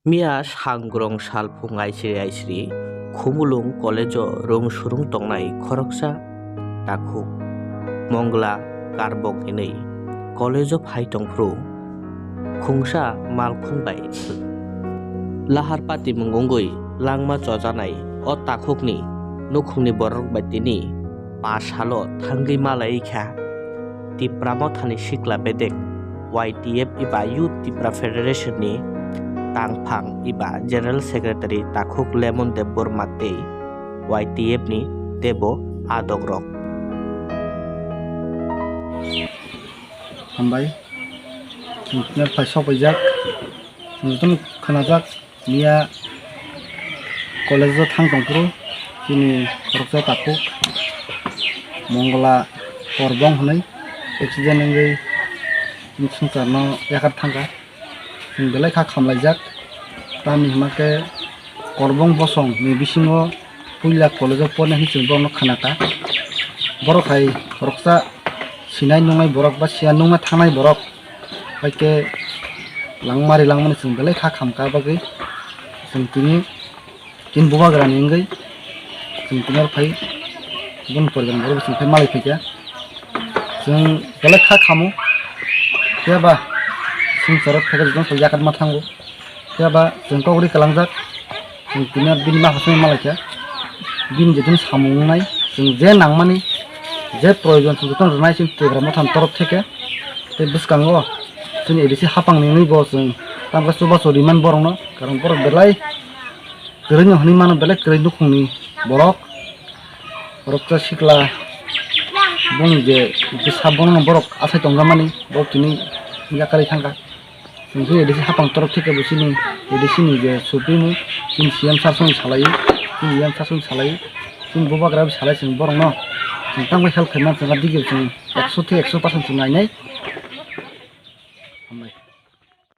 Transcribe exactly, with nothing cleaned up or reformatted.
Miya sangrong salphung aisiri aisiri Khumulwng college-o rwng surwng tongnai khoroksa takhuk Mongla Karbong hinwi college-o phai tongphuru khungsa malkhung bai lahar patimung wngwi langma chojanai o takhukni nukhungni borok bai tini pash salo thangwi malai kha. Tipra Mothani sikla bedek Y T F eba Youth Tipra Federation ni tangphang eba General Secretary takhuk Lemon Debbarma tei Y T F ni tebo adok rok. Hambai, chwng phai sok paijak, chwng jotono khwnajak. Miya college-o thang tongphuru chini khoroksa takhuk Mongla Korbong hwnwi accident wngwi swngcharno yakar thangkha. Chwng belai kha khamlaijak. Tamni hwnba khe Korbong bosongni bisingo puila college-o pornai hwnwi chwng borokno khnakha. Borok hai khoroksa sinai nungnai borok ba siya nungna thangnai borok. Haikhe langmari langmani chwng belai kha khamkha bagwi chwng tini, tini bubagrani wngwi chwng tini oro phai bini poribarni borok chwng phai malai phaikha. Chwng belai kha khamo, phiya ba swngcharo phaikhai jotono yakar ma thango. Phiya ba chwng kok ri kwlangjak, chwng tini bini ma hasing ma laikha, bini je din samung wngnai, chwng je nangmani, je proyojon chwng jotono rwnai chwng Tipra Mothani torof theke. Tei bwskango chwng A D C hapangni wngwi bo chwng tamkhe chubachu rimani borokno, karon borok belai kwrwino hwnwi mano, belai kwrwi nukhungni borok. Borok khe sikla boni je bwsa bono borok asai tongjakmani, borok tini yakarwi thangkha. Chwng khe A D C hapang torof theke bo chini A D C ni je supremo, chini C M sir song salai, chini E M sir song salai, chini bubagra bai salai chwng borokno. Chwng tamo help khaima chwng dige chwng ekso theke ekso percent chwng nainai.